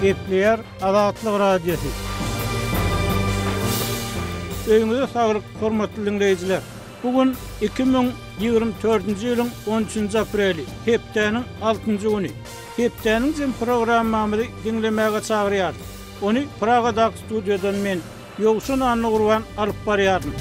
Gepleýär Azatlyk Radiosy. Öýüňize saglyk, hormatly diňleýjiler! Bu gün 2024-nji ýylyň on üçünji apreli, hepdäniň altynjy güni. Hepdäniň jem programmamyzy diňlemäge çagyrýarys. Ony Pragadaky studiýadan men, Ýowşan Annagurban alyp barýaryn.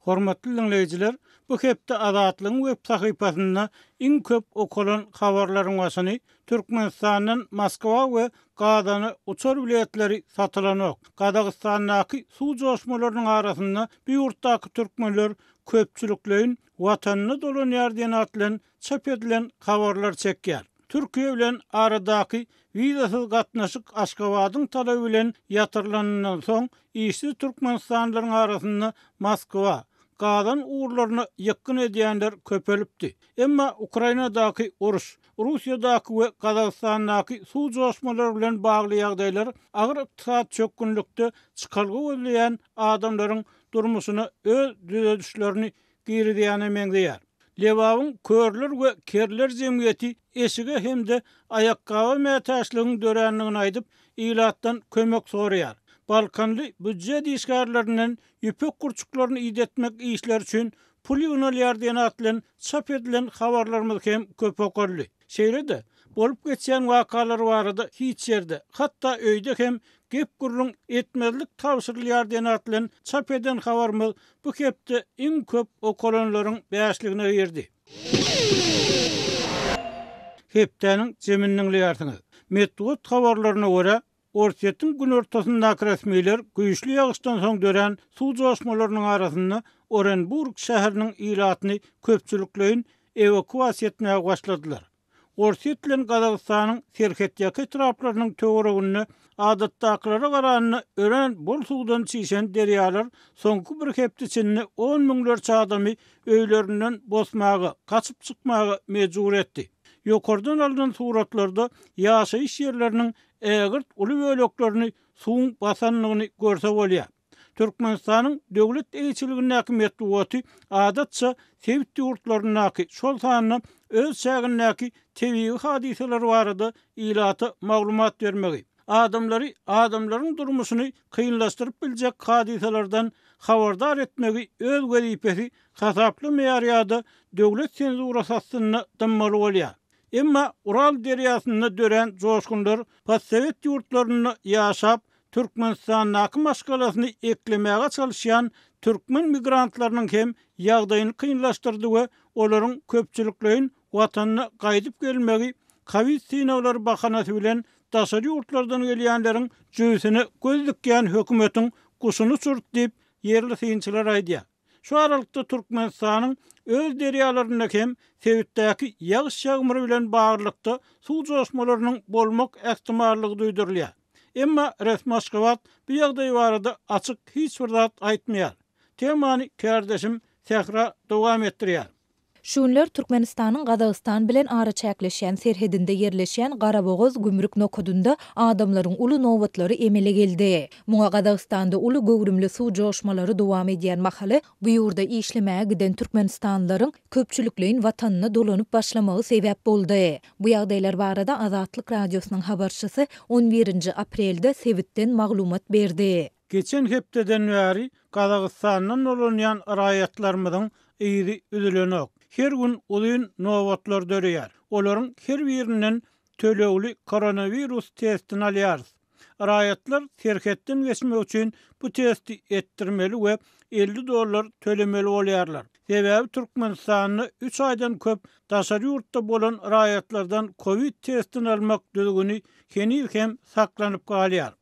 Hormatly diňleýjiler, bu hepde Azatlygyň web sahypasynda iň köp okalan habarlaryň başyny Türkmenistandan Moskwa we Gazana uçar biletleri satylanok. Gazagystandaky suw joşmalarynyň arasynda bu ýurtdaky türkmenler köpçülikleýin Watanyna dolanýar diýen at bilen çap edilen habarlar çekýär. Türkiýe bilen aradaky wizasyz gatnaşyk Aşgabadyň talaby bilen ýatyrylanyndan soň, işsiz türkmenistanlylaryň arasynda Moskwa, Gazan ugurlaryna ýykgyn edýänler köpelipdi. Emma Ukrainadaky uruş, Russiýadaky we Gazagystandaky suw joşmalary bilen bagly ýagdaýlar agyr ykdysady çökgünlikde çykalga gözleýän adamlaryň durmuşyna öz düzedişlerini girizýäne meňzeýär. Lebabyň Körler we kerler jemgyýeti eşige hem-de aýakgaba mätäçligiň dörändigini aýdyp, ilatdan kömek soraýar. Balkanly býujet işgärlerinden ýüpek gurçuklaryny idetmek işleri üçin pul ýygnalýar diýen at bilen çap edilen habarlarymyz hem köp okaldy. Şeýle-de, bolup geçýän wakalar barada hiç ýerde, hatda öýde hem gep-gürrüň etmezlik tabşyrylýar diýen at bilen çap eden habarymyz bu hepde iň köp okalanlaryň bäşligine girdi. Hepdäniň jemini diňleýärsiňiz. Metbugat habarlaryna görä, Orsýetiň günortasyndaky resmiler güýçli ýagyşdan soň dörän suw joşmalarynyň arasynda Orenburg şäheriniň ilatyny köpçülikleýin ewakuasiýa etmäge başladylar. Orsýet bilen Gazagystanyň serhetýaka etraplarynyň töwereginde adatdakylara garanda örän bol suwdan çişen derýalar soňky bir hepde içinde on müňlerçe adamy öýlerinden bosmaga, gaçyp çykmaga mejbur etdi. Ýokardan alnan suratlarda ýaşaýyş ýerleriniň ägirt uly böleklerini suwuň basandygyny görse bolýar. Türkmenistanyň döwlet eýeçiligindäki metbugaty adatça sebit ýurtlaryndaky, şol sanda öz çägindäki tebigy hadysalar barada ilata maglumat bermegi, adamlary adamlaryň durmuşyny kynlaşdyryp biljek hadysalardan habardar etmegi öz wezipesi hasaplamaýar ýa-da döwlet senzurasy astynda dymmaly bolýar. Emma Ural derýasynda dörän joşgunlar postsowet ýurtlarynda ýaşap, Türkmenistandaky maşgalasyny eklemäge çalyşýan türkmen migrantlarynyň hem ýagdaýyny kynlaşdyrdy we olaryň köpçülikleýin Watanyna gaýdyp gelmegi kowid synaglary bahanasy bilen daşary ýurtlardan gelýänleriň jübüsine göz dikýän hökümetiň guşuny uçurdy diýip, ýerli synçylar aýdýar. Şu aralykda Türkmenistanyň öz derýalarynda hem sebitdäki ýagyş-ýagmyr bilen baglylykda suw joşmalarynyň bolmak ähtimallygy duýdurylýar. Emma resmi Aşgabat bu ýagdaý barada açyk hiç bir zat aýtmaýar. Temany kärdeşim Sähra dowam etdirýär. Şu günler Türkmenistanyň Gazagystan bilen araçäkleşýän serhedinde ýerleşýän Garabogaz gümrük nokadynda adamlaryň uly nobatlary emele geldi. Muňa Gazagystanda uly göwrümli suw joşmalary dowam edýän mahaly bu ýurda işlemäge giden türkmenistanlylaryň köpçülikleýin watanyna dolanyp başlamagy sebäp boldy. Bu ýagdaýlar barada Azatlyk Radiosynyň habarçysy on birinji aprelde sebitden maglumat berdi. Geçen hepdeden bäri Gazagystandan dolanýan raýatlarymyzyň yzy üzülenok. Her gün uzyn nobatlar döreýär. Olaryň her birinden tölegli koronawirus testini alýarys. Raýatlar serhetden geçmek üçin bu testi etdirmeli we 50 dollar tölemeli bolýarlar. Sebäbi Türkmenistanda üç aýdan köp daşary ýurtda bolan raýatlardan kowid testini almak düzgüni heniz hem saklanyp galýar.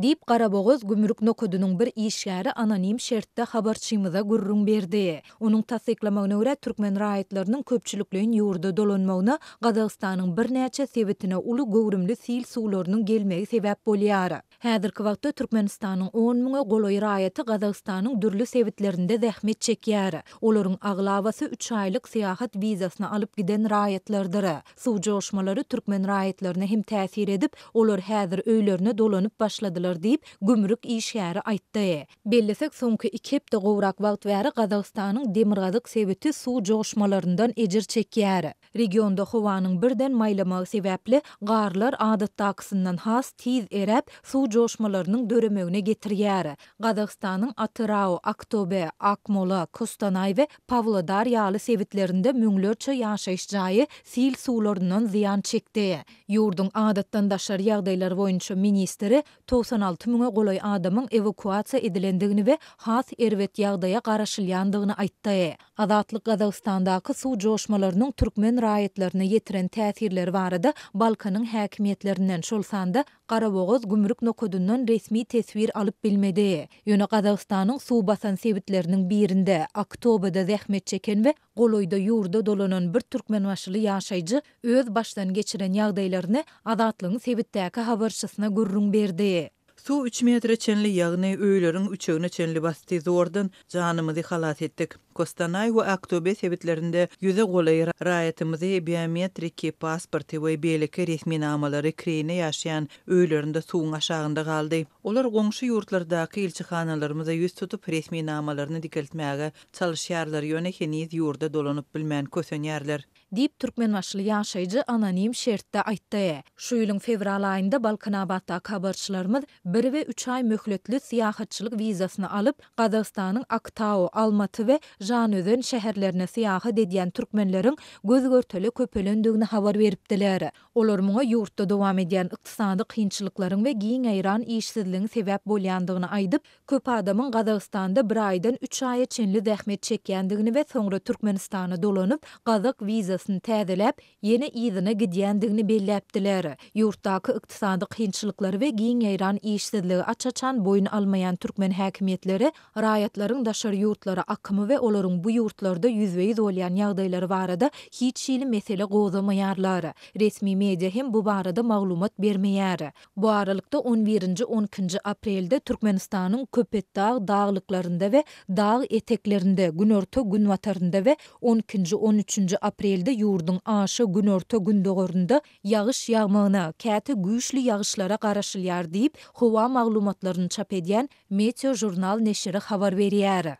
Diýip, Garabogaz gümrük nokadynyň bir işgäri anonim şertde habarçymyza gürrüň berdi. Onuň tassyklamagyna görä, türkmen raýatlarynyň köpçülikleýin ýurda dolanmagyna Gazagystanyň birnäçe sebitine uly göwrümli sil suwlarynyň gelmegi sebäp bolýar. Häzirki wagtda Türkmenistanyň on müňe golaý raýaty Gazagystanyň dürli sebitlerinde zähmet çekýär. Olaryň aglabasy üç aýlyk syýahat wizasyny alyp giden raýatlardyr. Suw joşmalary türkmen raýatlaryna hem täsir edip, olar häzir öýlerine dolanyp başladylar. başladylar diýip, gümrük işgäri aýtdy. Bellesek, soňky iki hepde gowrak wagt bäri Gazagystanyň demirgazyk sebiti suw joşmalaryndan ejir çekýär. Regionda howanyň birden maýlamagy sebäpli garlar adatdakysyndan has tiz eräp, suw joşmalarynyň döremegine getirýär. Gazagystanyň Atyrau, Aktobe, Akmola, Kostanaý we Pawlodar ýaly sebitlerinde müňlerçe ýaşaýyş jaýy sil suwlaryndan zyýan çekdi. Ýurduň adatdan daşary ýagdaýlar boýunça ministri 96 müňe golaý adamyň ewakuasiýa edilendigini we has erbet ýagdaýa garaşylýandygyny aýtdy. Azatlyk Gazagystandaky suw joşmalarynyň türkmen raýatlaryna ýetiren täsirleri barada Balkanyň häkimiýetlerinden, şol sanda Garabogaz gümrük nokadyndan resmi teswir alyp bilmedi. Ýöne Gazagystanyň suw basan sebitleriniň birinde, Aktobada zähmet çeken we golaýda ýurda dolanan bir türkmenbaşyly ýaşaýjy öz başdan geçiren ýagdaýlaryny Azatlygyň sebitdäki habarçysyna gürrüň berdi. Suw üç metre çenli, ýagny öýleriň üçegine çenli basdy. Zordan janymyzy halas etdik. Kostanaý we Aktobe sebitlerinde ýüze golaý raýatymyzy biometriki pasporty we beýleki resminamalary kireýine ýaşaýan öýlerinde suwuň aşagynda galdy. Olar goňşy ýurtlardaky ilçihanalarymyza ýüz tutup, resminamalaryny dikeltmäge çalyşýarlar, ýöne heniz ýurda dolanyp bilmän kösenýärler. Diýip, türkmenbaşyly ýaşaýjy anonim şertde aýtdy. Şu ýylyň fewral aýynda Balkanabatdaky habarçylarymyz bir we üç aý möhletli syýahatçylyk wizasyny alyp, Gazagystanyň Aktau, Almaty we Žanözen şäherlerine syýahat edýän türkmenleriň göz-görtele köpelendigini habar beripdiler. Olar muňa ýurtda dowam edýän ykdysady kynçylyklaryň we giň ýaýran işsizligiň sebäp bolýandygyny aýdyp, Köp adamyň Gazagystanda bir aýdan üç aýa çenli zähmet çekýändigini we soňra Türkmenistana dolanyp, gazak wizasyny täzeläp, ýene yzyna gidýändigini belläpdiler. Ýurtdaky ykdysady kynçylyklary we giň ýaýran işsizligi aç-açan boýun almaýan türkmen häkimiýetleri raýatlaryň daşary ýurtlara akymy we olaryň bu ýurtlarda ýüzbe-ýüz bolýan ýagdaýlary barada hiç hili mesele gozgamaýarlar. Resmi media hem bu barada maglumat bermeýär. Bu aralykda, on birinji, on ikinji aprelde Türkmenistanyň Köpetdag daglyklarynda we dag eteklerinde, günorta-günbatarynda we on ikinji, on üçünji aprelde ýurduň aşa günorta-gündogarynda ýagyş ýagmagyna, käte güýçli ýagyşlara garaşylýar diýip, howa maglumatlaryny çap edýän Meteožurnal neşiri habar berýär.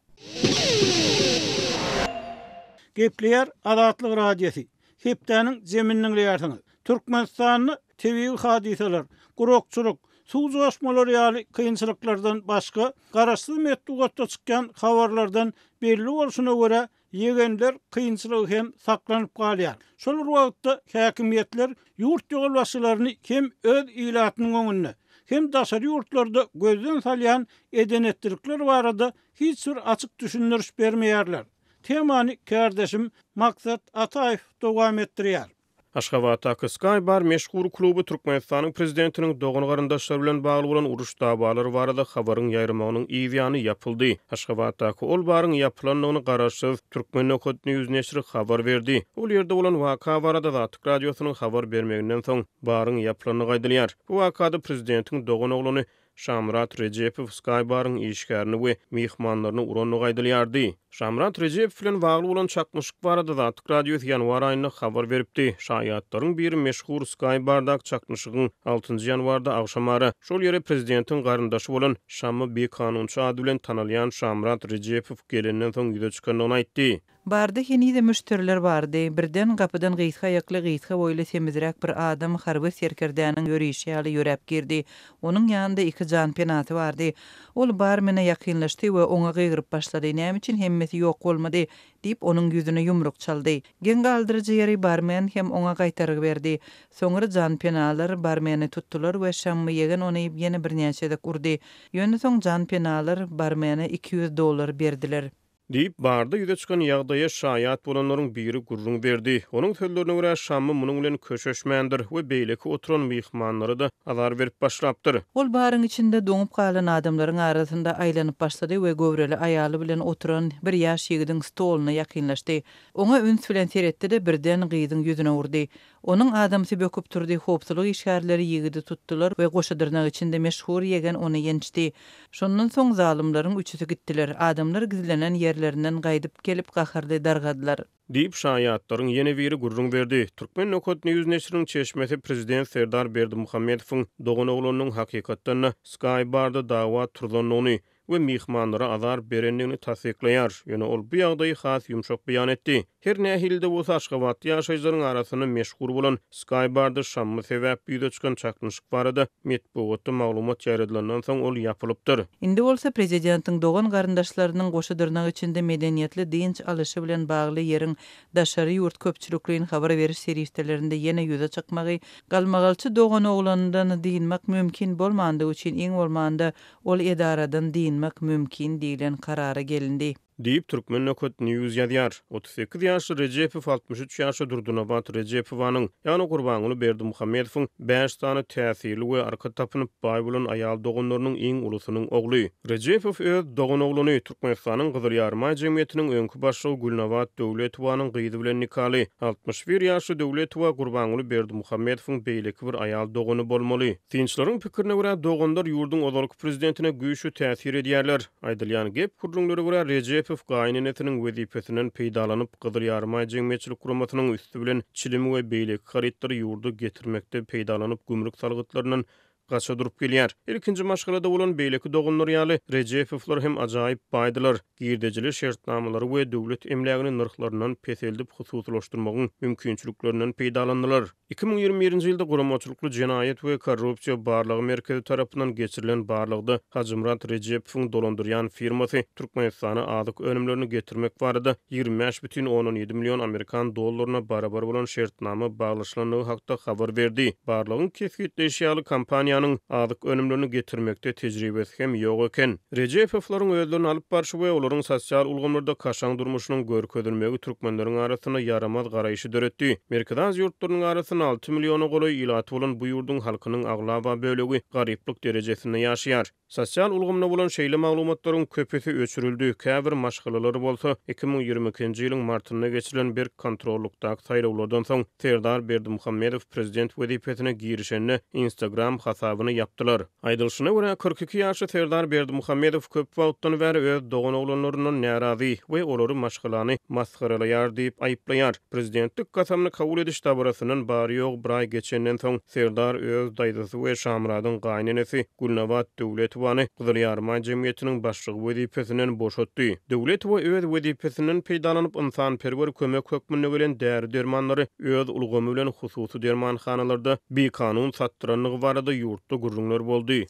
Gepleýär Azatlyk Radiosy. Hepdäniň jemini diňleýärsiňiz. Türkmenistanda tebigy hadysalar, gurakçylyk, suw joşmalary ýaly kynçylyklardan başga, garaşsyz metbugatda çykýan habarlardan belli bolşuna görä, ýegenler kynçylygy hem saklanyp galýar. Şol bir wagtda, häkimiýetler ýurt ýolbaşçylaryny hem öz ilatynyň öňünde, hem daşary ýurtlarda gözden salýan eden-etdilikler barada hiç bir açyk düşündiriş bermeýärler. Temany kärdeşim Maksat Ataýew dowam etdirýär. Aşgabatdaky Sky Bar meşhur kluby Türkmenistanyň prezidentiniň dogan-garyndaşlary bilen bagly bolan uruş-dawalary barada habaryň ýaýramagynyň yz ýany ýapyldy. Aşgabatdaky ol baryň ýapylandygyny garaşsyz Türkmen Nokat News neşiri habar berdi. Ol ýerde bolan waka barada Azatlyk Radiosynyň habar bermeginden soň, baryň ýapylandygy aýdylýar. Bu wakada prezidentiň doganoglany Şamyrat Rejepow Sky Baryň işgärini we myhmanlaryny urandygy aýdylýardy. Şamyrat Rejepow bilen bagly bolan çaknyşyk barada Azatlyk Radiosy ýanwar aýynda habar beripdi. Şaýatlaryň biri meşhur Sky Bardaky çaknyşygyň altynjy ýanwarda agşamara, şol ýere prezidentiň garyndaşy bolan Şammy Bikanunçy ady bilen tanalýan Şamyrat Rejepow gelenden soň ýüze çykandygyny aýtdy. Barda henizem müşderiler bardy. Birden gapydan gysga aýakly, gysga boýly, semizräk bir adam harby serkerdäniň ýörişi ýaly ýöräp girdi. Onuň ýanynda iki janpenasy bardy. Ol barmene ýakynlaşdy we oňa gygyryp başlady, Näme üçin hemmesi ýok bolmady? diýip, onuň ýüzüne ýumruk çaldy. Geň galdyryjy ýeri barmen hem oňa gaýtargy berdi. Soňra janpenalar barmeni tutdular we Şammy ýegen ony ýene birnäçe gezek urdy. Ýöne soň janpenalar barmene 200 dollar berdiler. Diýip, barda ýüze çykan ýagdaýa şaýat bolanlaryň biri gürrüň berdi. Onuň sözlerine görä, Şammy munuň bilen köşeşmändir we beýleki oturan myhmanlara-da azar berip başlapdyr. Ol baryň içinde doňup galan adamlaryň arasynda aýlanyp başlady we göwreli aýaly bilen oturan bir ýaş ýigidiň stoluna ýakynlaşdy. Oňa üns bilen seretdi-de, birden gyzyň ýüzüne urdy. Onuň adamsy böküp turdy, howpsuzlyk işgärleri ýigidi tutdular we goşa dyrnak içinde meşhur ýegen ony ýençdi. Şondan soň zalymlaryň üçüsi gitdiler. Adamlar gizlenen ýerlerine. ýerlerinden gaýdyp gelip gaharly dargadylar. Diýip, şaýatlaryň ýene biri gürrüň berdi. Turkmen nokat news neşiriniň çeşmesi prezident Serdar Berdimuhamedowyň doganoglanynyň hakykatdan-da Sky Barda dawa turzandygyny we myhmanlara azar berendigini tassyklaýar. Ýöne ol bu ýagdaýy has ýumşak beýan etdi. Her nähili-de bolsa, aşgabatly ýaşaýjylaryň arasynda meşhur bolan Sky Barda şammy sebäpli ýüze çykan çaknyşyk barada metbugatda maglumat ýaýradylandan soň ol ýapylypdyr. Indi bolsa prezidentiň dogan-garyndaşlarynyň goşa dyrnak içinde medeniýetli dynç alyşy bilen bagly ýeriň daşary ýurt köpçülikleýin habar beriş serişdelerinde ýene ýüze çykmagy, galmagalçy doganoglanyndan dynmak mümkin bolmandygy üçin iň bolmanda ol edaradan dynmak mümkin diýlen karara gelindi. Diýip, Turkmen nokat news ýazýar. 38 ýaşly Rejepow 63 ýaşly Durdynabat Rejepowanyň, ýagny Gurbanguly Berdimuhamedowyň bäş sany täsirli we arka tapynyp baý bolan aýal doganlarynyň iň ulusynyň ogly. Rejepow öz doganoglany, Türkmenistanyň Gyzyl Ýarymaý jemgyýetiniň öňki başlygy Gülnabat Döwletowanyň gyzy bilen nikaly. 61 ýaşly Döwletowa Gurbanguly Berdimuhamedowyň beýleki bir aýal dogany bolmaly. Synçylaryň pikirine görä, doganlar ýurduň ozalky prezidentine güýçli täsir edýärler. Aýdylýan gep-gürrüňlere görä, Rejepow gaýynenesiniň wezipesinden peýdalanyp, Gyzyl Ýarymaý jemgyýetçilik guramasynyň üsti bilen çilim we beýleki harytlary ýurda getirmekde peýdalanyp, gümrük salgytlaryndan gaça durup gelýär. Ilkinji maşgalada bolan beýleki doganlary ýaly, Rejepowlar hem ajaýyp baýdylar. Girdejili şertnamalary we döwlet emlägini nyrhlaryndan peseldip hususylaşdyrmagyň mümkinçiliklerinden peýdalandylar. 2021-nji ýylda Guramaçylykly jenaýat we korrupsiýa barlagy merkezi tarapyndan geçirilen barlagda Hajymyrat Rejepowyň dolandyrýan firmasy Türkmenistana azyk önümlerini getirmek barada 25,7 million amerikan dollaryna barabar bolan şertnama baglaşylandygy hakda habar berdi. Barlagyň kesgitleýşi ýaly, kompaniýanyň azyk önümlerini getirmekde tejribesi hem ýok eken. Rejepowlaryň özlerini alyp barşy we olaryň sosial ulgamlarda kaşaň durmuşynyň görkezilmegi türkmenleriň arasynda ýaramaz garaýşy döretdi. Merkezi Aziýa ýurtlarynyň arasynda alty milliona golaý ilaty bolan bu ýurduň halkynyň aglaba bölegi garyplyk derejesinde ýaşaýar. Sosial ulgamda bolan şeýle maglumatlaryň köpüsi öçürildi, käbir maşgalalar bolsa 2022-nji ýylyň martynda geçirilen berk kontrollykdaky saýlawlardan soň Serdar Berdimuhamedow prezident wezipesine girişende Instagram hasabyny ýapdylar. Aýdylyşyna görä, 42 ýaşly Serdar Berdimuhamedow köp wagtdan bäri öz doganoglanlaryndan närazy we olary maşgalany masgaralaýar diýip aýyplaýar. Prezidentlik kasamyny kabul ediş dabarasyndan bary-ýogy bir aý geçenden soň, Serdar öz daýzasy we Şamyradyň gaýynenesi Gülnabat Döwletowany Gyzyl Ýarymaý jemgyýetiniň başlygy wezipesinden boşatdy. Döwletowa öz wezipesinden peýdalanyp, ynsanperwer kömek hökmünde gelen däri-dermanlary öz ulgamy bilen hususy dermanhanalarda bikanun satdyrandygy barada ýurtda gürrüňler boldy.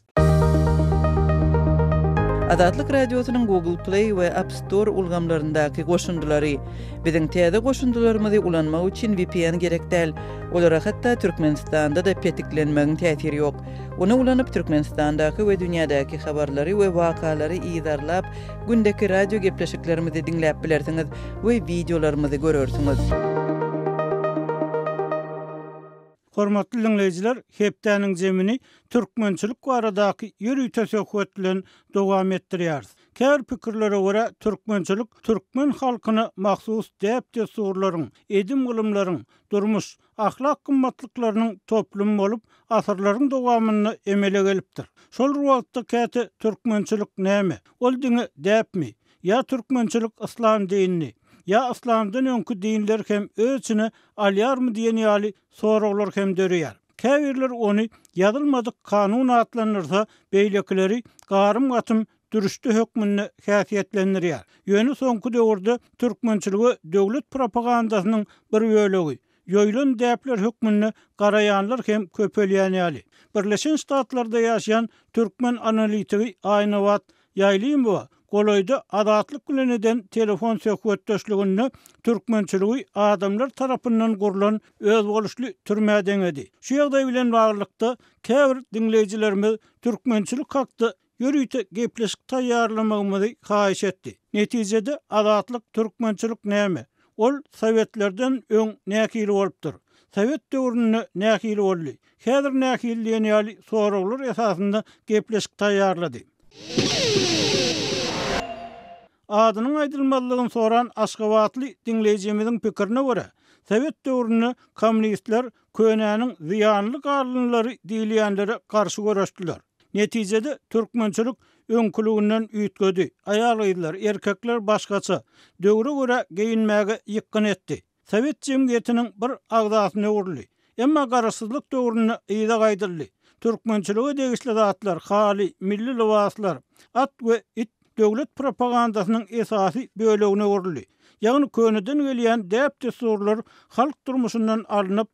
Azatlyk Radiosynyň Google Play we App Store ulgamlaryndaky goşundylary. Biziň täze goşundylarymyzy ulanmak üçin vpn gerek däl. Olara hatda Türkmenistanda-da petiklenmegiň täsiri ýok. Ony ulanyp Türkmenistandaky we dünýädäki habarlary we wakalary yzarlap, gündeki radio gepleşiklerimizi diňläp bilersiňiz we wideolarymyzy görersiňiz. Hormatly diňleýjiler, hepdäniň jemini türkmençilik baradaky ýörite söhbet bilen dowam etdirýäris. Käbir pikirlere görä, türkmençilik türkmen halkyna mahsus däp-dessurlaryň, edim-gylymlaryň, durmuş, ahlak gymmatlyklarynyň toplumy bolup, asyrlaryň dowamynda emele gelipdir. Şol bir wagtda käte türkmençilik näme? Ol diňe däpmi? Ýa türkmençilik yslam dinini, ýa yslamdan öňki dinleri hem öz içine alýarmy diýen ýaly soraglar hem döreýär. Käbirleri ony ýazylmadyk kanun atlandyrsa, beýlekileri garym-gatym dürüşde hökmünde häsiýetlendirýär. Ýöne soňky döwürde türkmençilige döwlet propagandasynyň bir bölegi, ýoýulan däpler hökmünde garaýanlar hem köpelýän ýaly. Birleşen Ştatlarda ýaşaýan türkmen analitigi Aýnabat Ýaýlymowa golaýda Azatlyk bilen eden telefon söhbetdeşliginde türkmençiligi adamlar tarapyndan gurlan özboluşly türmä deňedi. Şu ýagdaý bilen baglylykda, käbir diňleýjilerimiz türkmençilik hakda ýörite gepleşik taýýarlamagymyzy haýyş etdi. Netijede Azatlyk türkmençilik näme? Ol sowetlerden öň nähili bolupdyr? Sowet döwründe nähili boldy? Häzir nähili diýen ýaly soraglar esasynda gepleşik taýýarlady. Adynyň aýdylmazlygyny soran aşgabatly diňleýjimiziň pikirine görä, sowet döwründe kommunistler könäniň zyýanly galyndylary diýilýänlere garşy göreşdiler. Netijede, türkmençilik öňküliginden üýtgedi, aýal-gyzlar, erkekler başgaça, döwre görä geýinmäge ýykgyn etdi. Sowet jemgyýetiniň bir agzasyna öwrüldi. Emma garaşsyzlyk döwründe yza gaýdyldy. Türkmençilige degişli zatlar, haly, milli lybaslar, at we it döwlet propagandasynyň esasy bölegine öwrüldi. Ýagny köneden gelýän däp-dessurlar halk durmuşyndan alnyp,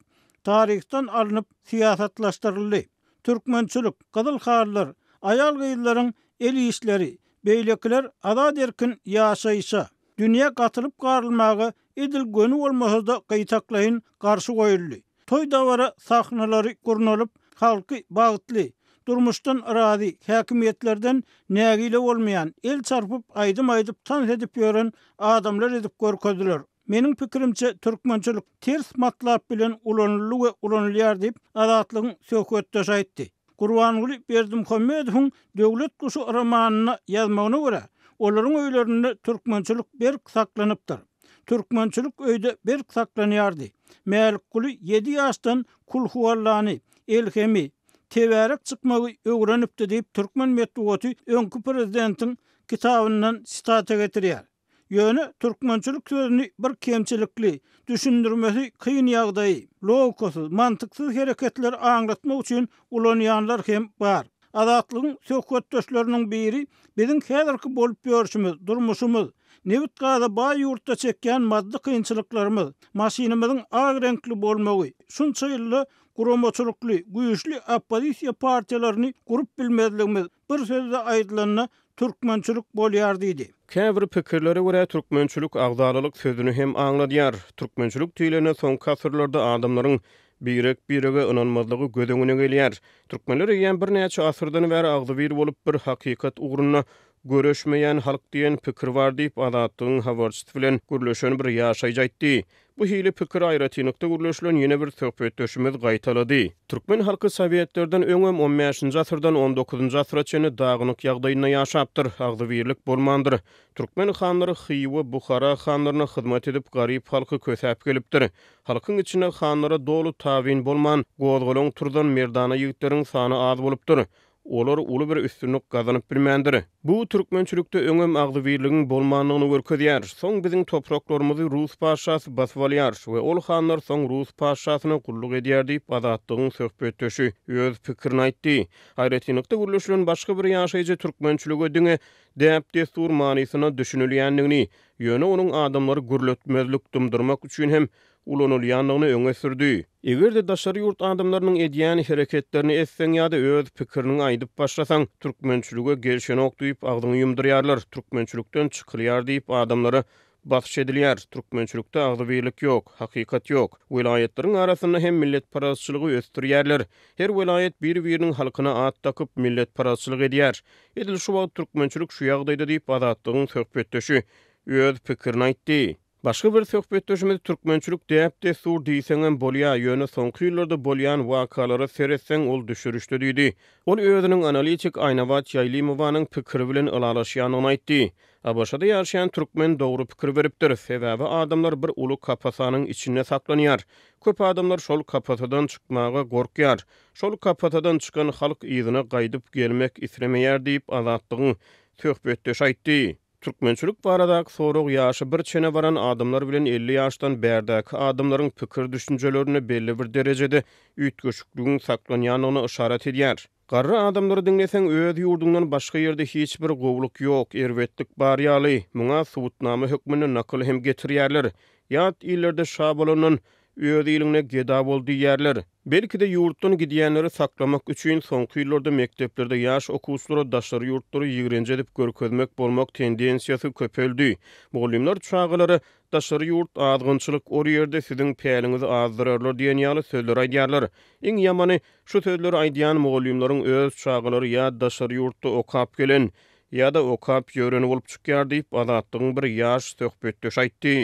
taryhdan alnyp syýasatlaşdyryldy. Türkmençilik, gyzyl halylar, aýal-gyzlaryň el işleri, beýlekiler azat-erkin ýaşaýşa, dünýä gatylyp-garylmaga edil göni bolmasa-da gytaklaýyn garşy goýuldy. Toý-dabara sahnalary gurnalyp, halky bagtly, durmuşdan razy, häkimiýetlerden nägile bolmaýan, el çarpyp, aýdym aýdyp, tans edip ýören adamlar edip görkezdiler. Meniň pikirimçe, türkmençilik ters matlap bilen ulanyldy we ulanylýar diýip, Azatlygyň söhbetdeşi aýtdy. Gurbanguly Berdimuhamedowyň Döwlet guşy romanynda ýazmagyna görä, olaryň öýlerinde türkmençilik berk saklanypdyr. Türkmençilik öýde berk saklanýardy. Mälikguly ýedi ýaşdan Kulhuallany, Elhemi, Tebärek çykmagy öwrenipdi diýip, türkmen metbugaty öňki prezidentiň kitabyndan sitata getirýär. Ýöne türkmençilik sözüni bir kemçilikli, düşündirmesi kyn ýagdaýy, logikasyz, mantyksyz hereketleri aňlatmak üçin ulanýanlar hem bar. Azatlygyň söhbetdeşleriniň biri biziň häzirki bolup ýörşümiz, durmuşymyz, nebit-gaza baý ýurtda çekýän maddy kynçylyklarymyz, maşynymyzyň ak reňkli bolmagy, şunça ýylda guramaçylykly, güýçli oppozisiýa partiýalaryny gurup bilmezligimiz, bir sözde aýdylanda, türkmençilik bolýar diýdi. Käbir pikirlere görä, türkmençilik agzalalyk sözüni hem aňladýar. Türkmençilik diýlende soňky asyrlarda adamlaryň birek-birege ynanmazlygy göz öňüne gelýär. Türkmenler eýýäm birnäçe asyrdan bäri agzybir bolup, bir hakykat ugrunda göreşmeýän halk diýen pikir bar diýip, Azatlygyň habarçysy bilen gürleşen bir ýaşaýjy aýtdy. Bu hili pikiri aýratynlykda gürleşilen ýene bir söhbetdeşimiz gaýtalady. Türkmen halky sowetlerden öňem on bäşinji asyrdan on dokuzynjy asyra çenli dagynyk ýagdaýynda ýaşapdyr, agzybirlik bolmandyr. Türkmen hanlary Hywa, Buhara hanlaryna hyzmat edip garyp halky kösäp gelipdir. Halkyň içinde hanlara doly tabyn bolman, gozgalaň turzan merdana ýigitleriň sany az bolupdyr. Olar uly bir üstünlik gazanyp bilmändir. Bu türkmençilikde öňem agzybirligiň bolmandygyny görkezýär. Soň biziň topraklarymyzy rus patyşasy basyp alýar we ol hanlar soň rus patyşasyna gulluk edýär diýip, Azatlygyň söhbetdeşi öz pikirini aýtdy. Aýratynlykda gürleşilen başga bir ýaşaýjy türkmençilige diňe däp-dessur manysynda düşünilýändigini, ýöne onuň adamlary gürletmezlik, dymdyrmak üçin hem ulanylýandygyny öňe sürdi. Eger-de daşary ýurt adamlarynyň edýän hereketlerini etseň ýa-da öz pikiriniňi aýdyp başlasaň, türkmençilige gelşenok diýip agzyňy ýumdurýarlar, türkmençilikden çykylýar diýip adamlara basyş edilýär, türkmençilikde agzybirlik ýok, hakykat ýok. Welaýatlaryň arasynda hem milletparazçylygy ösdürýärler. Her welaýat bir-biriniň halkyna at dakyp milletparazçylyk edýär. Edil şu wagt türkmençilik şu ýagdaýda diýip Azatlygyň söhbetdeşi öz pikirini aýtdy. Başga bir söhbetdeşimiz türkmençilik däp-dessur diýseňem bolýa, ýöne soňky ýyllarda bolýan wakalara seretseň ol düşürişde diýdi. Ol özüniň analitik Aýnabat Ýaýlymowanyň pikiri bilen ylalaşýandygyny aýtdy. ABŞ-da ýaşaýan türkmen dogry pikir beripdir. Sebäbi adamlar bir uly kapasanyň içinde saklanýar. Köp adamlar şol kapasadan çykmaga gorkýar. Şol kapasadan çykan halk yzyna gaýdyp gelmek islemeýär diýip, Azatlygyň söhbetdeşi aýtdy. Türkmençilik baradaky sorag ýaşy bir çene baran adamlar bilen 50 ýaşdan bärdäki adamlaryň pikir-düşünjelerinde belli bir derejede üýtgeşikligiň saklanýandygyna yşarat edýär. Garry adamlary diňleseň, öz ýurduňdan başga ýerde hiç bir gowulyk ýok, erbetlik bar ýaly, muňa subutnama hökmünde nakyl hem getirýärler. Ýat illerde şa bolandan, Öz iliňde geda bol diýýärler. Belki-de ýurtdan gidýänleri saklamak üçin soňky ýyllarda mekdeplerde ýaş okuwçylara daşary ýurtlary ýigrenji edip görkezmek bolmak tendensiýasy köpeldi. Mugallymlar çagalara daşary ýurt azgynçylyk, ol ýerde siziň päliňizi azdyrarlar diýen ýaly sözleri aýdýarlar. Iň ýamany, şu sözleri aýdýan mugallymlaryň öz çagalary ýa daşary ýurtda okap gelen, ýa-da okap ýöreni bolup çykýar diýip, Azatlygyň bir ýaş söhbetdeşi aýtdy.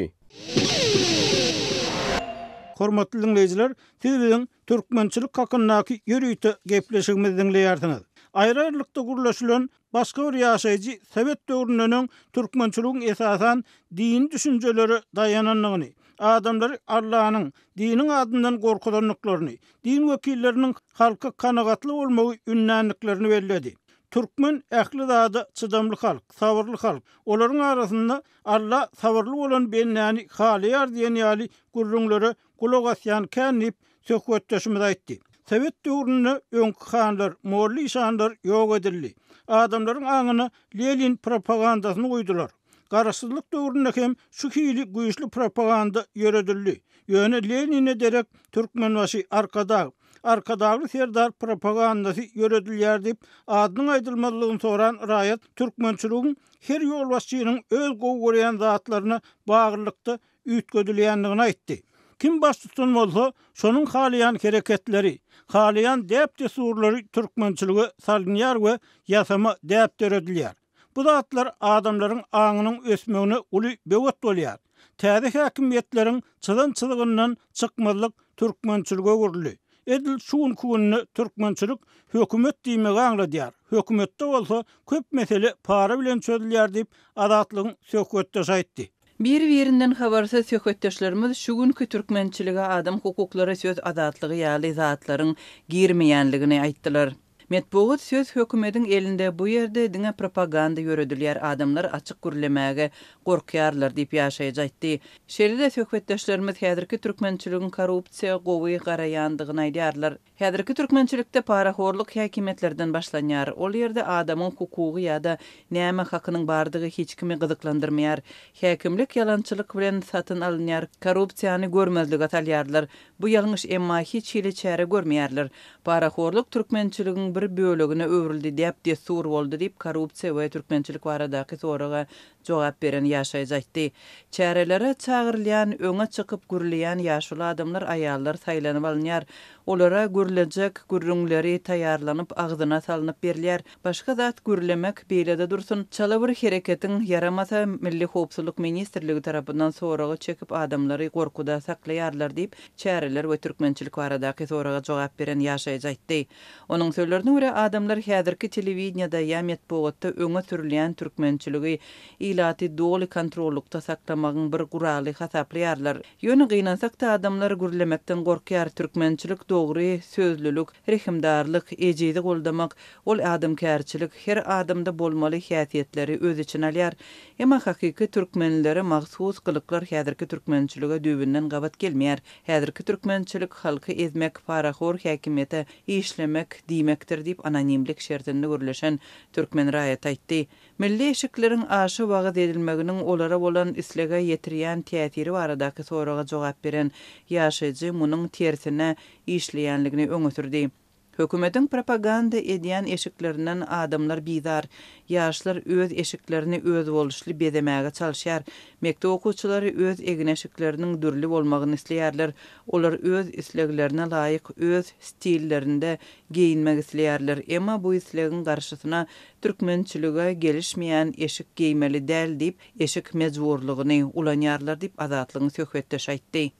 Hormatly diňleýjiler, siz biziň türkmençilik hakyndaky ýörite gepleşigimizi diňleýärsiňiz. Aýry-aýrylykda gürleşilen başga bir ýaşaýjy sowet döwründen öň türkmençiligiň esasan dini düşünjelere daýanandygyny, Adamlary Allanyň, diniň adyndan gorkuzandyklaryny, din wekilleriniň halka kanagatly bolmagy ündändiklerini belledi. Türkmen ähli zada çydamly halk, sabyrly halk. Olaryň arasynda Alla sabyrly bolan bendäni halaýar diýen ýaly gürrüňlere gulak asýan kän diýip, söhbetdeşimiz aýtdy. Sowet döwründe öňki hanlar, molla-işanlar ýok edildi. Adamlaryň aňyna Lenin propagandasyny guýdular. Garaşsyzlyk döwründe hem şu hili güýçli propaganda ýöredildi. Ýöne Lenine derek Türkmenbaşy, Arkadag, Arkadagly Serdar propagandasy ýöredilýär diýip, adynyň aýdylmazlygyny soran raýat türkmençiligiň her ýolbaşçynyň öz gowy görýän zatlaryna baglylykda üýtgedilýändigini aýtdy. Kim baştutan bolsa, şonuň halaýan hereketleri, halaýan däp-dessurlary türkmençilige salynýar we ýasama däp döredilýär. Bu zatlar adamlaryň aňynyň ösmegine uly böwet bolýar. Täze häkimiýetleriň çyzan çyzygyndan çykmazlyk türkmençilige öwrüldi. Edil şu günki günde türkmençilik hökümet diýmegi aňladýar. Hökümetde bolsa köp mesele para bilen çözülýär diýip, Azatlygyň söhbetdeşi aýtdy. Bir-birinden habarsyz söhbetdeşlerimiz şu günki türkmençilige adam hukuklary, söz azatlygy ýaly zatlaryň girmeýänligini aýtdylar. Metbugat söz hökümediň elinde bu ýerde diňe propaganda ýöredilýär adamlar açyk gürlemäge gorkýarlar diýip ýaşaýjy aýtdy. Şeýle-de söhbetdeşlerimiz häzirki türkmençiligiň korrupsiýa gowy garaýandygyny aýdýarlar. Häzirki türkmençilikde parahorluk häkimiýetlerden başlanýar. Ol ýerde adamyň hukugy ýa-da näme hakynyň bardygy hiç kimi gyzyklandyrmaýar. Häkimlik ýalançylyk bilen satyn alynýar, korrupsiýany görmezlige salýarlar. Bu ýalňyş, emma hiç hili çäre görmeýärler. Parahorluk türkmençiligiň bir bölegine öwrüldi, däp-dessur boldy diýip, korrupsiýa we türkmençilik baradaky soraga jogap beren ýaşaýjy aýtdy. Çärelere çagyrylýan, öňe çykyp gürleýän ýaşuly adamlar, aýallar saýlanyp alynýar. Olara gürlejek gürrüňleri taýýarlanyp, agzyna salnyp berilýär. Başga zat gürlemek beýlede dursun, çala bir hereketiň ýaramasa, Milli howpsuzlyk ministrligi tarapyndan soraga çekip adamlary gorkuda saklaýarlar diýip, çäreler we türkmençilik baradaky soraga jogap beren ýaşaýjy aýtdy. Onuň sözlerine görä, adamlar häzirki telewideniýede ýa metbugatda öňe sürülýän türkmençiligi ilaty doly kontrollykda saklamagyň bir guraly hasaplaýarlar. Ýöne gynansak-da adamlar gürlemekden gorkýar, türkmençilik dogry sözlülik, rehimdarlyk, ejizi goldamak, ol adamkärçilik, her adamda bolmaly häsiýetleri öz içine alýar. Emma hakyky türkmenlere mahsus gylyklar häzirki türkmençilige düýbünden gabat gelmeýär. Häzirki türkmençilik halky ezmek, parahor häkimiýete işlemek diýmekdir diýip, anonimlik şertinde gürleşen türkmen raýaty aýtdy. Milli eşikleriň aşa wagyz edilmeginiň olara bolan islege ýetirýän täsiri baradaky soraga jogap beren ýaşaýjy munuň tersine işleýänligini öňe sürdi. Hökümetiň propaganda edýän eşiklerinden adamlar bizar. Ýaşlar öz eşiklerini özboluşly bezemäge çalyşýar. Mekdep okuwçylary öz egin-eşikleriniň dürli bolmagyny isleýärler. Olar öz isleglerine laýyk öz stillerinde geýinmek isleýärler. Emma bu islegiň garşysyna türkmençilige gelişmeýän eşik geýmeli däl diýip, eşik mejburlygyny ulanýarlar diýip, Azatlygyň söhbetdeşi aýtdy.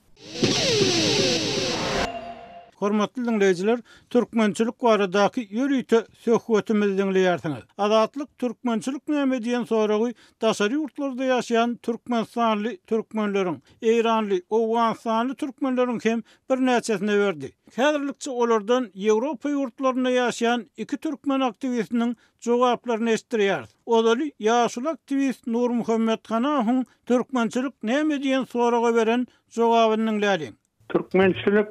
Hormatly diňleýjiler, türkmençilik baradaky ýörite söhbetimizi diňleýärsiňiz. Azatlyk türkmençilik näme diýen soragy daşary ýurtlarda ýaşaýan türkmenistanly türkmenleriň, eýranly, owganystanly türkmenleriň hem birnäçesine berdi. Häzirlikçe olardan Ýewropa ýurtlarynda ýaşaýan iki türkmen aktiwistiniň jogaplaryny eşitdirýäris. Ozaly ýaşuly aktiwist Nurmuhammet Hanahowyň Türkmençilik näme diýen soraga beren jogabyny diňläliň. Türkmençilik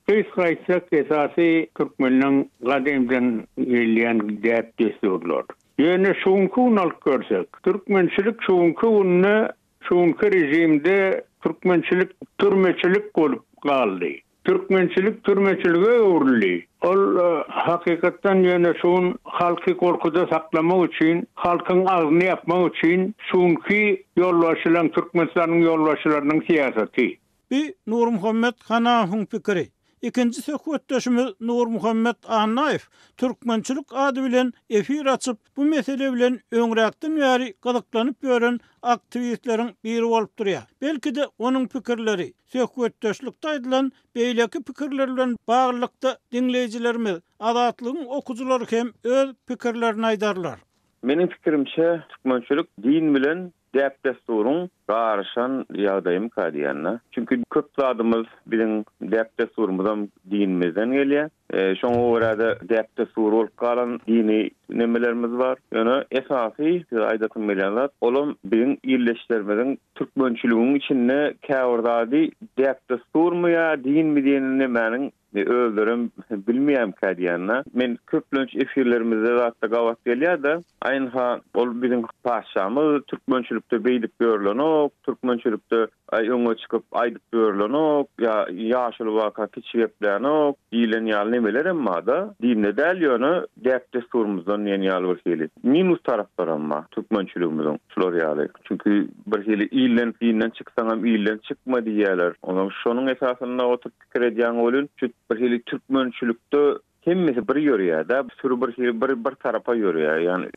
gysga aýtsak esasy türkmeniň gadymdan gelýän däp-dessurlar. Ýöne şu günki gün alyp görsek, türkmençilik şu günki günde, şu günki režimde türkmençilik türmeçilik bolup galdy. Türkmençilik türmeçilige öwrüldi. Ol hakykatdan ýöne şu gün halky gorkuda saklamak üçin, halkyň agzyny ýapmak üçin şu günki ýolbaşçylaryň, Türkmenistanyň ýolbaşçylarynyň syýasaty. Bi Nurmuhammet Hanahowyň pikiri. Ikinji söhbetdeşimiz Nurmuhammet Annaýew Türkmençilik ady bilen efir açyp, bu mesele bilen öňräkden bäri gyzyklanyp ýören aktiwistleriň biri bolup durýar. Belki-de, onuň pikirleri, söhbetdeşlikde aýdylan beýleki pikirler bilen baglylykda diňleýjilerimiz, Azatlygyň okyjylary hem öz pikirlerini aýdarlar. Meniň pikirimçe, türkmençilik din bilen. Däp-dessuryň garyşan ýagdaýymyka diýýän-de. Çünki köp zadymyz biziň däp-dessurymyzam dinimizden gelýär. Şoňa görä-de däp-dessur bolup galan dini nemelerimiz bar. Ýöne esasy size aýdasym gelýän zat, olam biziň ildeşlerimiziň türkmençiligiň içinde käbir zady däp-dessurmy ýa dinmi diýen nemäniň özlerem bilmeýärmikä diýýän-de. Men köplenç efirlerimizde zatda gabat gelýär-de, aýynha ol biziň patyşamyz türkmençilikde beýdip ýörlenok, türkmençilikde Aý öňe çykyp aýdyp ýörlenok, ýa ýaşuly barka kiçi geplänok diýlen ýaly nemelerem bar-da. Dinde däl ýöne däp-dessurymyzdan diýen ýaly bir hili. Minus taraplaram bar türkmençiligimiziň şular ýaly. Çünki bir hili ilden dinden çyksaňam ilden çykma diýýärler. Onsoň şonuň esasynda oturyp pikir edýäň welin şu bir hili türkmençilikde Hemmesi bir ýörýär-dä, süri bir hili bir bir tarapa ýörýär. Ýagny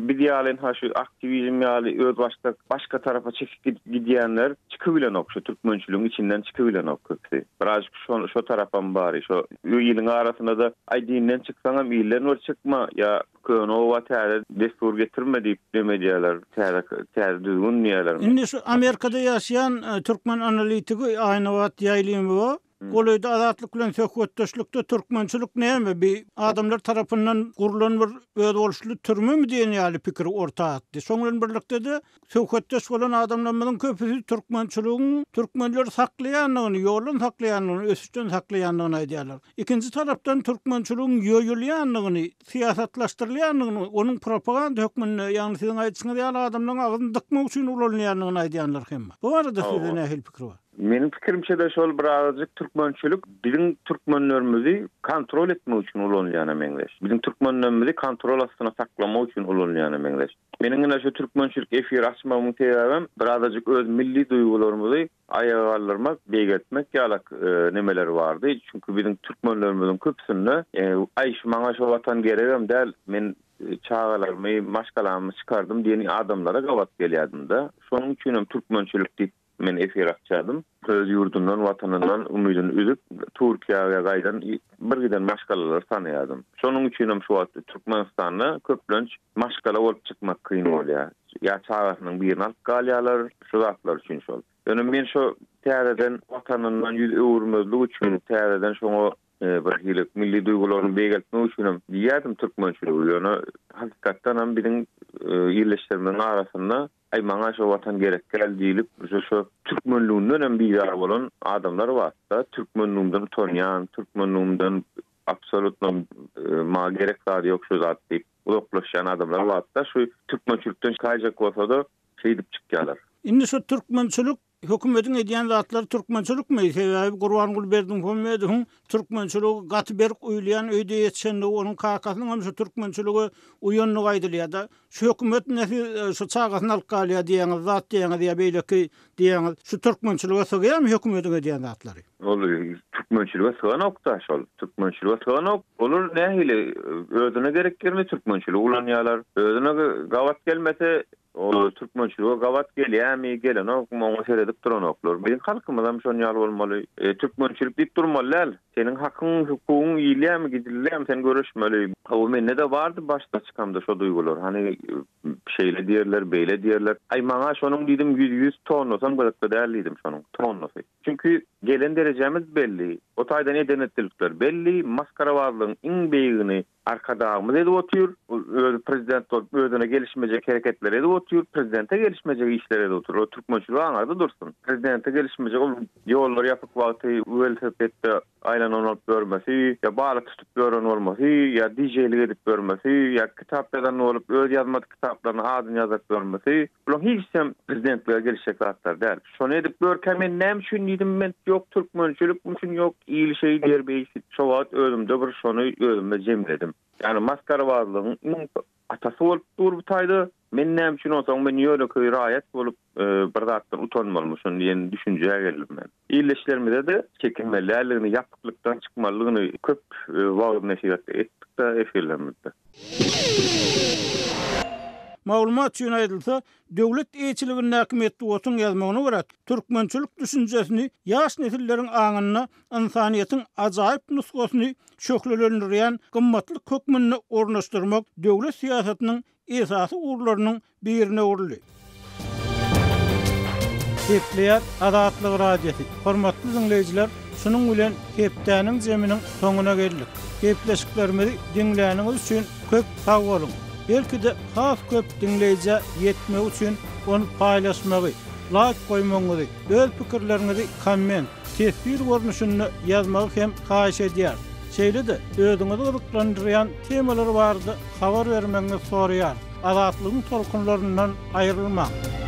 biz ýaly ynha şu aktiwizm ýaly özbaşdak başga tarapa çekip gidip gidýänler çykybilenok şu türkmençiligiň içinden çykybilenok köpüsi. Birazjyk şo şo tarapam bary şo iliň arasynda-da aý dinden çyksaňam ilden bir çykma ýa köne oba täze dessur getirme diýip neme edýärler täze täze düzgün diýýärler. Indi şu Amerikada ýaşaýan türkmen analitigi Aýnabat Ýaýlymowa Golaýda Azatlyk bilen söhbetdeşlikde türkmençilik näme, bi adamlar tarapyndan gurlan bir özboluşly türmemi diýen ýaly pikiri orta atdy. Şoň bilen birlikde-de, söhbetdeş bolan adamlarymyzyň köpüsi türkmençiligiň türkmenleri saklaýandygyny, ýoldan saklaýandygyny, ösüşden saklaýandygyny aýdýarlar. Ikinji tarapdan türkmençiligiň ýoýulýandygyny, syýasatlaşdyrylýandygyny, onuň propaganda hökmünde, ýagny siziň aýdyşyňyz ýaly adamlaryň agzyny dykmak üçin ulanylýandygyny aýdýanlar hem bar. Bu barada sizde nähili pikir bar? Meniň pikirimçe-de şol birazajyk türkmençilik biziň türkmenlerimizi kontrol etmek üçin ulanylýana meňzeş. Biziň türkmenlerimizi kontrol astyna saklamak üçin ulanylýana meňzeş. Meniň ine şu türkmençilik efir açmagymyň sebäbem birazajyk öz milli duýgularymyzy aýaga galdyrmak, beýgeltmek ýalak nemeler bardy. Çünki biziň türkmenlerimiziň köpüsinde aý şu maňa şo watan geregem däl, men çagalarymy, maşgalamy çykardym diýen adamlara gabat gelýärdim-de. Şonuň üçinem türkmençilik diýip Men efir açýardym. Öz ýurdundan, watanyndan umydyny üzüp, Türkiýä gaýdan bir giden maşgalalary tanaýardym. Şonuň üçinem şu wagt Türkmenistanda köplenç maşgala bolup çykmak kyn bolýar. Ýa çagasynyň birini alyp galýarlar, şu zatlar üçin şol. Ýöne men şo täzeden watanyndan ýüz öwürmezlik üçin täzeden şoňa Bir hili milli duýgularyny beýgeltmek üçinem diýýärdim türkmençiligi, ýöne hakykatdanam biziň ildeşlerimiziň arasynda aý maňa şo watan gerek däl diýlip şo türkmenligindenem bizar bolan adamlar bar-da, türkmenligimden utanýan, türkmenligimden absolýutno maňa gerek zady ýok şu zat diýip uzaklaşýan adamlar bar-da, şu türkmençilikden çykaýjak bolsa-da şeýdip çykýarlar. Indi şu türkmençilik Hökümetiň edýän zatlary türkmençilikmi? Sebäbi Gurbanguly Berdimuhamedowyň türkmençilige gaty berk uýulýan öýde ýetişendigi, onuň kakasynyň hem şu türkmençilige uýandygy aýdylýar-da. Şu hökümet ine siz şu çagasyny alyp galýar diýýäňiz, zat diýýäňiz ýa beýleki diýýäňiz. Şu türkmençilige sygýarmy hökümetiň edýän zatlary? Ol türkmençilige syganok-da şol. Türkmençilige syganok. Olar nähili özüne gerek ýerinde türkmençiligi ulanýarlar. Özüne gabat gelmese Ol türkmençilige gabat gelýärmi, gelenokmy, oňa seredip duranoklar. Biziň halkymyzam şon ýaly bolmaly. Türkmençilik diýip durmaly däl. Seniň hakyň, hukugyň iýilýärmi, gidilýärmi, sen göreşmeli. Hawa, mende-de bardy başda çykamda şo duýgular. Hany, şeýle diýerler, beýle diýerler. Aý, maňa şonuň diýdim, ýüz tonnasam gyzykly däl diýdim şonuň, tonnasy. Çünki gelen derejämiz belli, o taýdan eden-etdilikler belli, masgarabazlygyň iň beýigini Arkadagymyz edip otyr, özi prezident bolup özüne gelişmejek hereketleri edip otyr, prezidente gelişmejek işleri edip otyr. O türkmençilik aňarda dursun. Prezidente gelişmejek ol ýollar ýapyk wagty welosipedde aýlanan bolup ýörmesi, ýa balyk tutup ýören bolmasy, ýa DJ-lik edip ýörmesi, ýa kitap ýazan bolup öz ýazmadyk kitaplaryna adyny ýazdyryp ýörmesi, bularyň hiçisem prezidentlige gelişjek zatlar däl. Şony edip ýörkä men näme üçin diýdim men ýok türkmençilik üçin ýok il şeý diýer beýsi şo wagt özümde bir şony özümde jemledim. Ýagny masgarabazlygyň iň atasy bolup dur bu taýda men näme üçin onsoň men ýönekeý raýat bolup bir zatdan utanmalymyşyn diýen düşünjä geldim men. Ildeşlerimize-de çekinmeli däldigini ýapyklykdan çykmalydygyny köp wagyz-nesihat etdik-de efirlerimizde. Maglumat üçin aýdylsa, Döwlet eýeçiligindäki metbugatyň ýazmagyna görä, türkmençilik düşünjesini ýaş nesilleriň aňynda ynsanyýetiň ajaýyp nusgasyny şöhlelendirýän gymmatlyk hökmünde ornaşdyrmak döwlet syýasatynyň esasy ugurlarynyň birine öwrüldi. Gepleýär Azatlyk Radiosy. Hormatly diňleýjiler, şunuň bilen hepdäniň jeminiň soňuna geldik. Gepleşiklerimizi diňläniňiz üçin köp sag boluň! Belki-de has köp diňleýjä ýetmegi üçin ony paýlaşmagy, laýk goýmagyňyzy, öz pikirleriňizi komment, teswir görnüşinde ýazmagy hem haýyş edýäris. Şeýle-de özüňizi gyzyklandyrýan temalar barada habar bermegiňizi soraýarys. Azatlygyň tolkunlaryndan aýrylmaň!